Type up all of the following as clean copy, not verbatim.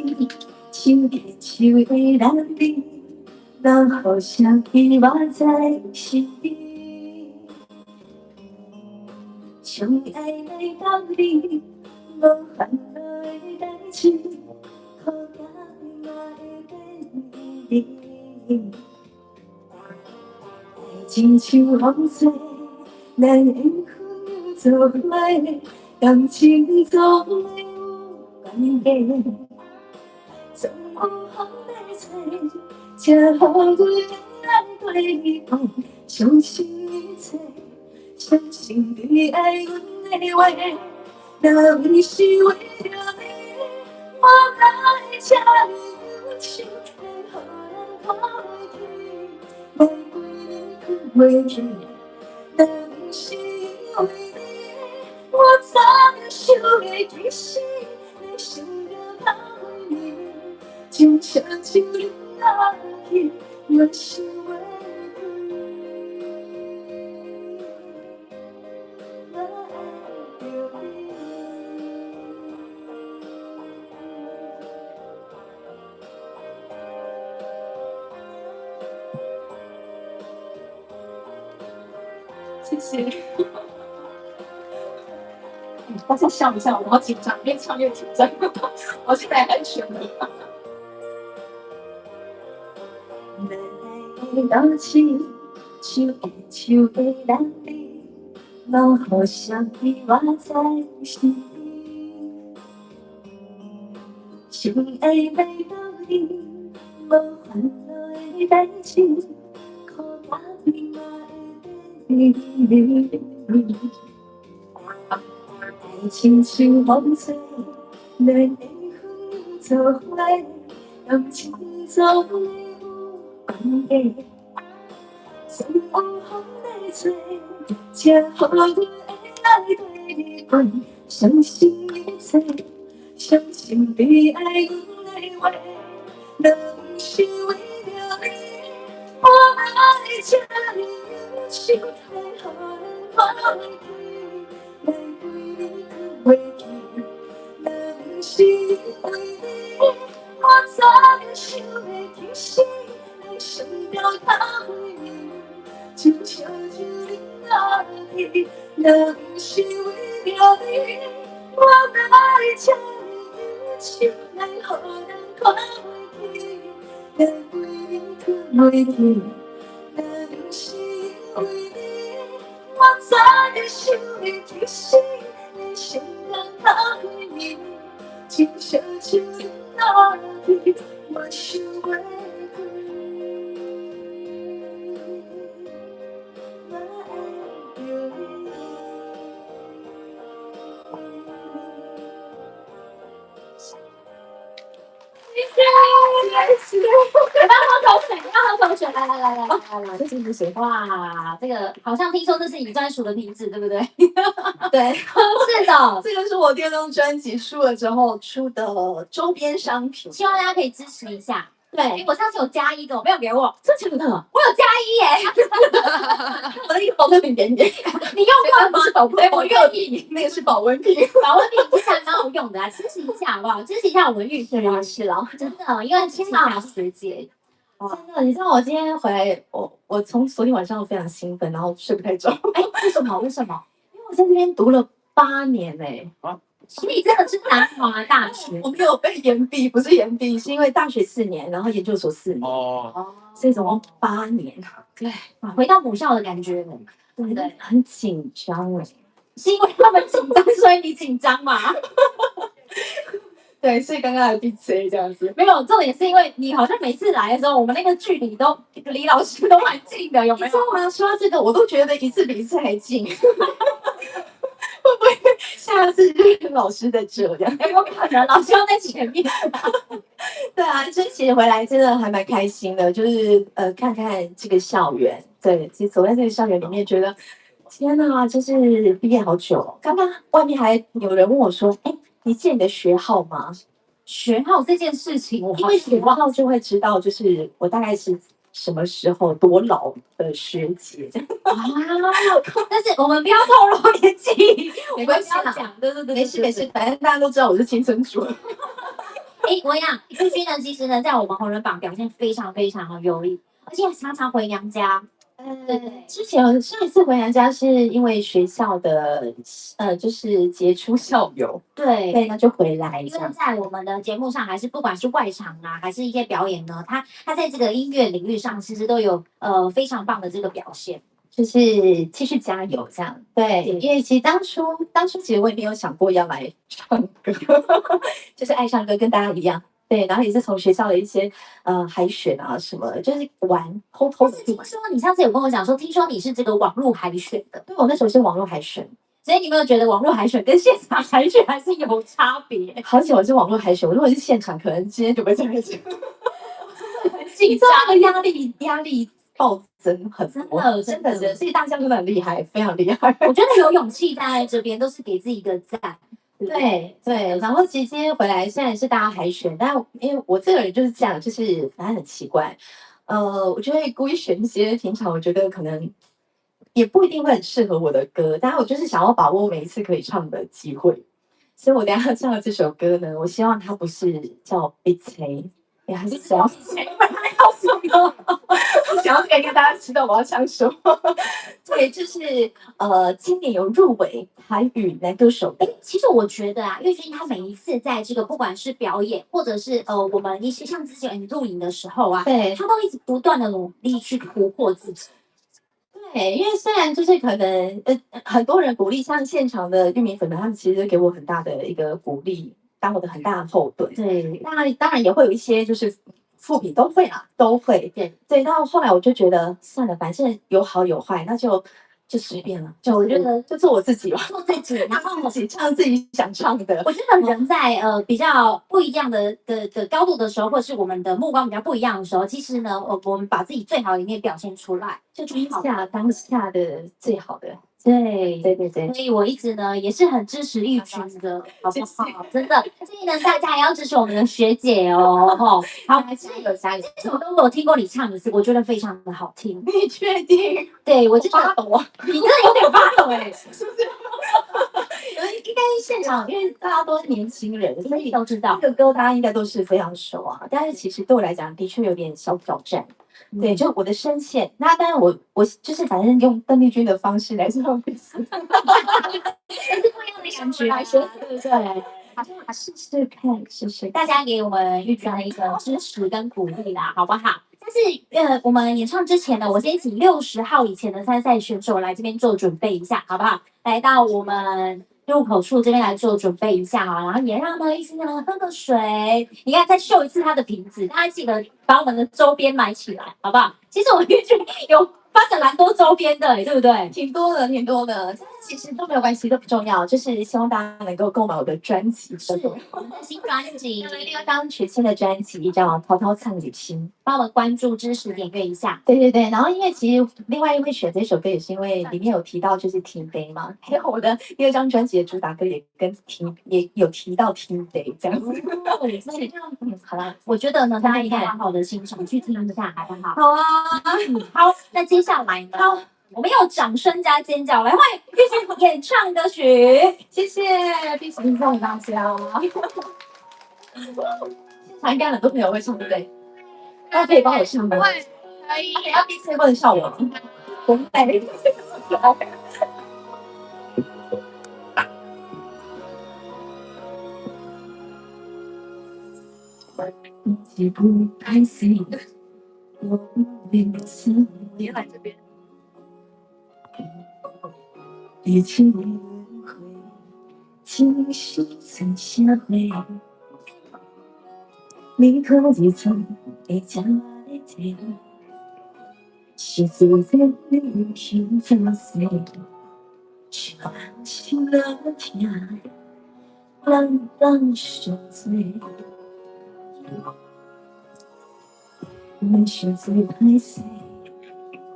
手牽手的人你，若予相彼我在身邊。相愛來到你，無煩惱的代誌，苦甲嘛會變甜。愛情像風吹，咱緣分做伙，感情總會有關係。總有風來吹，才予阮的愛對你講，相信一切，相信你愛阮的話。若毋是為著你，我哪會這呢有情，來予人看袂起，來規日睏袂去。若毋是因為你，我早就想袂起死，來想著拍毀你，就像手恁仔去，我想袂開。我愛著你。謝謝。大家笑一下，我好緊張，越唱越緊張，我現在安全了。來到手，手牽手的人你，無予相彼我在身邊。相愛來到你，無煩惱的代誌，苦甲甜嘛會變甜。愛情像風吹，咱緣分做伙，感情總會有關係。總有風來吹，才予阮的愛對你講，相信一切，相信你愛阮的話。若毋是為著你，我哪會這呢有情，來予人看袂起，來規日睏袂去。若毋是因為你，我早就想袂起死，來想著拍毀你，就像手恁仔去。若毋是為著你，我哪會這呢有情，來予人看袂起，來規日睏袂去。若毋是因為你，我早就想袂起死，來想著拍毀你，就像手恁仔去，我想袂開。我愛著你。謝謝。要不要喝口水？要喝口水，來來來來來來，不行不行，哇，這個好像聽說這是你專屬的瓶子，對不對？對，是的，這個是我第二張專輯出了之後出的周邊商品，希望大家可以支持一下。對，我上次有加一的，沒有給我，真的假的？我有加一耶！我的一個保特瓶給你，你用過嗎？不是保對，我願意。那個是保溫瓶，保溫瓶其實還蠻好用的啊，支持一下好不好？支持一下我們玉是啊，是啊，真的，因為天哪，學姐，真的，你知道我今天回來，我從昨天晚上非常興奮，然後睡不太着。哎，為什麼？為什麼？因為我在這邊讀了8年哎。啊。所以真的是南華大學，我沒有被延畢，不是延畢，是因為大學4年，然後研究所4年，哦，所以總共8年。對，回到母校的感覺，對不對？很緊張哎，是因為他們緊張，所以你緊張嗎？對，所以剛剛還閉嘴這樣子。沒有，重點是因為你好像每次來的時候，我們那個距離都離老師都蠻近的，有沒有？你知道嗎？說到這個，我都覺得一次比一次還近。會不會下次就是老師在這樣？有可能，老師要在前面。對啊，這其實回來真的還蠻開心的，就是看看這個校園。對，其實走在這個校園裡面，覺得天哪，就是畢業好久。剛剛外面還有人問我說：“哎，你記得你的學號嗎？” 學號這件事情，我因為學號就會知道，就是我大概是什麼時候多老的學姐啊！但是我們不要透露年紀，沒關係，講，對對對，沒事沒事，反正大家都知道我是青春主。哎，我讲玉君呢，其实呢，在我們紅人榜表現非常非常的優異，而且常常回娘家。之前上一次回娘家是因為學校的就是傑出校友，對，那就回來。因為在我們的節目上，還是不管是外場啊，還是一些表演呢，他在這個音樂領域上，其實都有非常棒的這個表現。就是繼續加油這樣，對，因為其實當初其實我也沒有想過要來唱歌，就是愛唱歌，跟大家一樣，對，然後也是從學校的一些海選啊什麼，就是玩偷偷的。聽說你上次有跟我講說，聽說你是這個網絡海選的，對，我那時候是網絡海選，所以你有沒有覺得網絡海選跟現場海選還是有差別？好險我是網絡海選，我如果是現場，可能今天就不會這樣子。緊張的壓力暴增很多，真的真的，所以大家真的很厲害，非常厲害。我覺得有勇氣站在這邊，都是給自己一個讚。對對，然後其實今天回來雖然是大家海選，但因為我這個人就是這樣，就是反正很奇怪，我就會故意選一些平常我覺得可能也不一定會很適合我的歌，但我就是想要把握每一次可以唱的機會。所以我等下唱的這首歌呢，我希望它不是叫悲催，也還是叫要什麼？我想要可以跟大家知道我要唱什麼。對，就是今年有入圍台語男歌手的。其實我覺得啊，玉君他每一次在這個不管是表演，或者是我們一些像之前錄影的時候啊，他都一直不斷的努力去突破自己。對，因為雖然就是可能很多人鼓勵，像現場的玉米粉們，他們其實給我很大的一個鼓勵，當我的很大的後盾。那當然也會有一些就是負評都會啦，都會。對，到後來我就覺得算了，反正有好有壞，那就隨便了。就我覺得就做我自己吧，做自己，然後自己唱自己想唱的。我覺得人在比較不一樣的高度的時候，或者是我們的目光比較不一樣的時候，其實呢，我們把自己最好的一面表現出來，就當下當下的最好的。對對對對，所以我一直呢也是很支持玉君的，好不好？真的，所以呢大家也要支持我們的學姐哦，吼。好，加油加油！這首歌我有聽過你唱一次，我覺得非常的好聽。你確定？對，我真的發抖，你真的有點發抖哎，是不是？應該現場，因為大家都是年輕人，所以都知道這個歌大家應該都是非常熟啊。但是其實對我來講，的確有點小挑戰。對，就我的聲線，那當然我就是反正用鄧麗君的方式來唱，是不一樣的感覺，對不對？好，試試看，試試。大家給我們玉君的一個支持跟鼓勵啦，好不好？但是我們演唱之前呢，我先請60號以前的參賽選手來這邊做準備一下，好不好？來到我們入口處這邊來做準備一下啊，然後也讓呢玉君呢喝個水。你看，再秀一次他的瓶子，大家記得把我們的周邊買起來，好不好？其實我們玉君有發展蠻多周邊的，對不對？挺多的，挺多的，但是其實都沒有關係，都不重要，就是希望大家能夠購買我的專輯，是我們的新專輯，第二張全新的專輯叫《滔滔藏你心》，幫我們關注、支持、點閱一下。對對對，然後因為其實另外一位選這首歌也是因為裡面有提到就是天地嘛，還有我的第二張專輯的主打歌也跟天也有提到天地這樣子。所以好啦，我覺得呢，大家一定要好好的欣賞，去聽一下，好不好？好啊，好，那接下來呢？我們用掌聲加尖叫來歡迎玉君演唱歌曲，謝謝，必須送大家。現場應該很多朋友會唱，對不對？大家可以幫我唱嗎？會，可以。要第一次不能笑我，我會。你來這邊。一起輪迴，今世曾相會。你可已曾你家的天，是自在你心作祟，全心乐天，人人受罪。你是最歹势，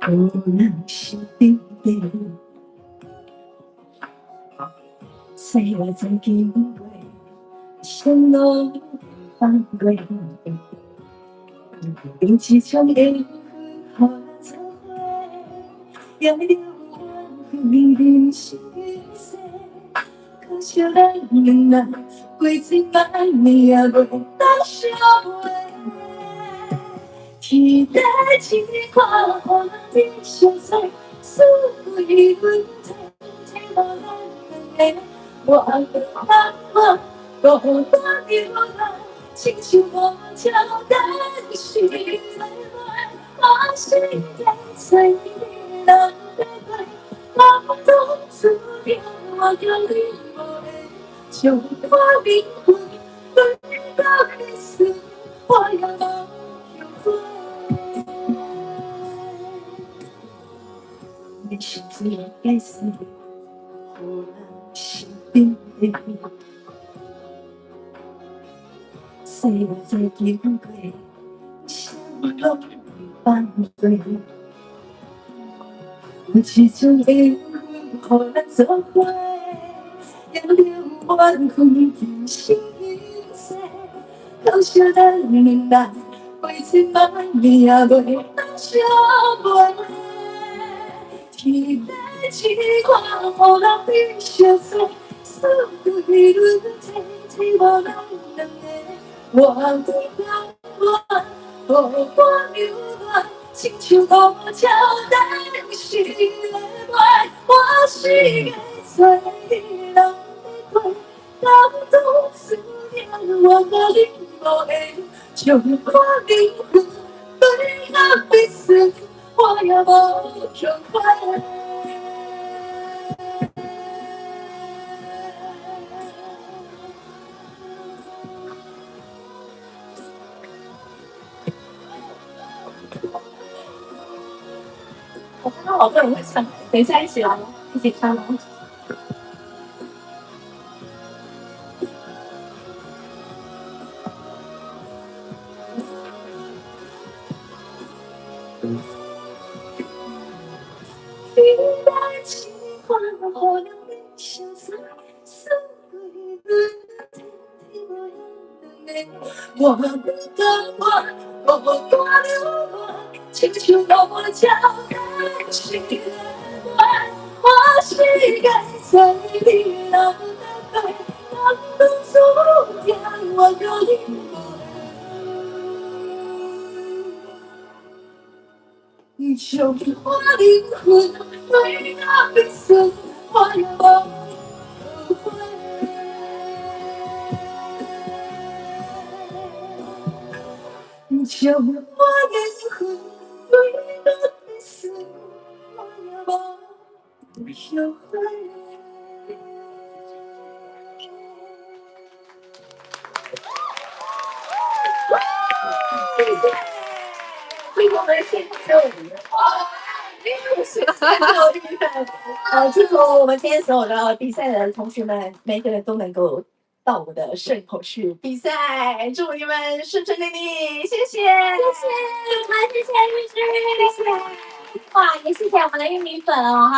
可能是对的。岁月怎经过，心拢放过。用一场缘分予我做伙，也着有缘分人生一世。可惜咱两人过一万年也袂当相陪。天地一看，予人相随，四季轮替，替无咱两个。我不甘愿孤单流浪，亲像无鸟等时来我是在找你人的对，人当注定我佮你无缘，将我灵魂分到彼此，我也无后悔。你是最该死，予人心中的岁月在经过，啥物拢会放过。有一种缘分，予咱做伙，迎着缘分，今生今世，靠惜咱两人，过千万年也袂当相陪。天地一看，予人彼相随，四季轮替，替无咱两个。我不甘愿孤单流浪，亲像孤鸟等时来飞。我是个找你人的对，当初注定我佮你无缘，将我灵魂分到彼此，我也无后悔。我看到好多人会唱，等一下一起來，一起唱哦。天地一看，予人彼相随，四季轮替，替无咱两个。我不甘愿孤单流浪，亲像孤鸟等时来飞。我是该找你人的对，当初注定我佮你无缘，将我灵魂分到彼此，我也无后悔。将我灵魂分到彼此，我也无后悔。謝謝，為我們獻奏。哇，謝謝玉粉。祝福我們今天所有的比賽的同學們，每個人都能夠到我們的聖口去比賽，祝你們順順利利，謝謝，謝謝，我們謝謝玉君，謝謝，哇，也謝謝我們的玉米粉哦。